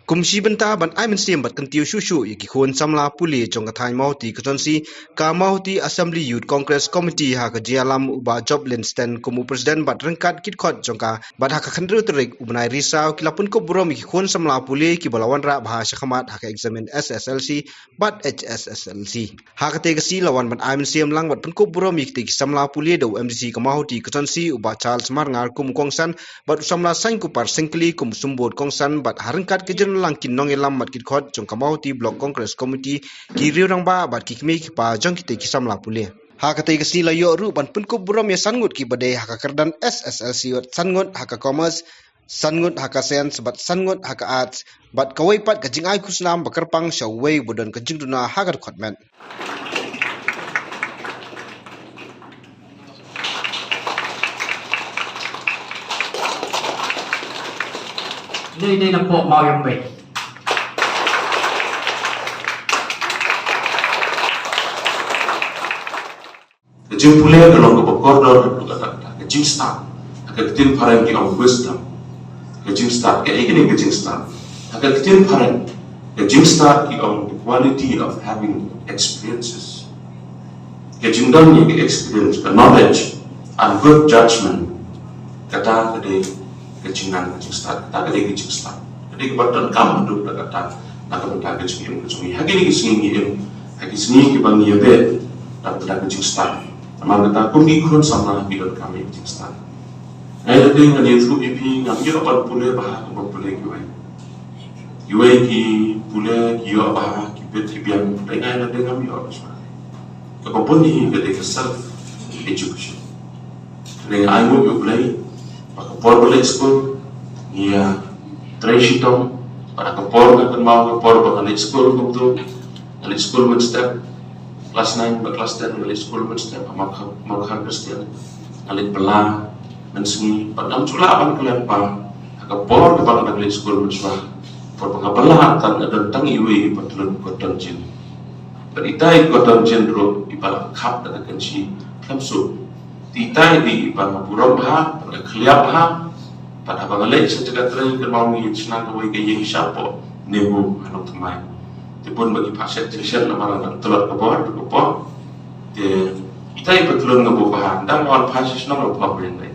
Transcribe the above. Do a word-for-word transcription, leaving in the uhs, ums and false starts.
Kum shi bynta ban ai mynsiem bad kyntiew shuh shuh ïa ki khun samla pule jong ka thaiñ Mawhati Constituency, ka Mawhati Assembly Youth Congress Committee ha ka jingïalam u Bah Job Linston kum u president bad ryngkat ki dkhot jong ka, bad ha ka khathynriew tarik u bnai Risaw ki la pynkup burom ïa ki khun samla pule kiba la wanrah bha shakhmat ha ka eksamin S S L C bad H S S L C. Ha katei ka sngi la wan ban ai mynsiem lang bad pynkup burom ïa kitei ki samla pule da u M D C ka Mawhati Constituency u Bah Charles Marngar kum u kongsan bad u samla Sainkupar Syngkli kum u symbud kongsan, bad ha ryngkat ka jingïalang ki nongïalam bad ki dkhot jong ka Mawhati Block Congress Committee, ki riew rangbah bad ki kmie ki kpa jong kitei ki samla pule. Ha katei ka sngi la ïoh ruh ban pynkup burom ïa san ngut kiba dei ha ka kyrdan S S L C, bad san ngut ha ka Commerce, san ngut ha ka Science bad san ngut ha ka Arts, bad kawei pat ka jingai khusnam ba kyrpang sha uwei uba don ka jingduna ha ka dkhot met. Dei dei na pok mau yang bei. Ka jingpule ka long kaba kordor haduh katta katta. Ka jingstad, ha ka ktien phareng ki ong wisdom. Ka jingstad, kaei kane ka jingstad? Ha ka ktien phareng, ka jingstad ki ong the quality of having experiences. Ka jingdon ïa ka experience, ka knowledge and good judgment. Kata ka dei ka jingnang ka jingstad, kata ka dei ka jingstad. Ka dei kaba donkam haduh katta katta na ka bynta ka jingim ka jong ngi. Ha kine ki sngi ngi im ha ki sngi kiba ngi ïabeh na ka bynta ka jingstad. Namar kata kum ki khun samla ngi donkam ïa ka jingstad. Ngai lade ngan ïathuh ïa phi, ngam ïoh ban pule bha kumba pule kiwei. Kiwei ki pule ki ïoh bha, ki bit ki biang, hynrei ngai lade ngam ïoh bha. Kaba bun hi ka dei ka self education. Hynrei nga ainguh ïa U Blei ba ka por ba leit skul ngi ïa trei shitom, bad ha ka por nga kynmaw ka por ba nga leit skul kumto, nga leit skul mynstep, klas nine bad klas ten nga leit skul mynstep ha Mawkhar, Mawkhar Christian. Nga leit bylla mynsngi bad ngam ju lah ban klet ba ha ka por kaba nga dang leit skul mynshuwa, por ba nga bylla, tang nga don tang iwei i patlun Gordon Jin. Bad itai i Gordon Jin ruh iba la khap da ka kynshi khlem suk. Te itai i dei iba nga burom bha, bad nga khylliap bha. Bad haba nga leit sha jaka trei kynmaw ngi shna kawei ka ïing shapoh NEHU ha Nongthymmai. Te bun ba ki phah shet jingshet namar nga tlot ka bor, ka bor. Te itai i patlun nga buh bha, ynda nga wan phai sha shnong nga buh bha ïa ngi.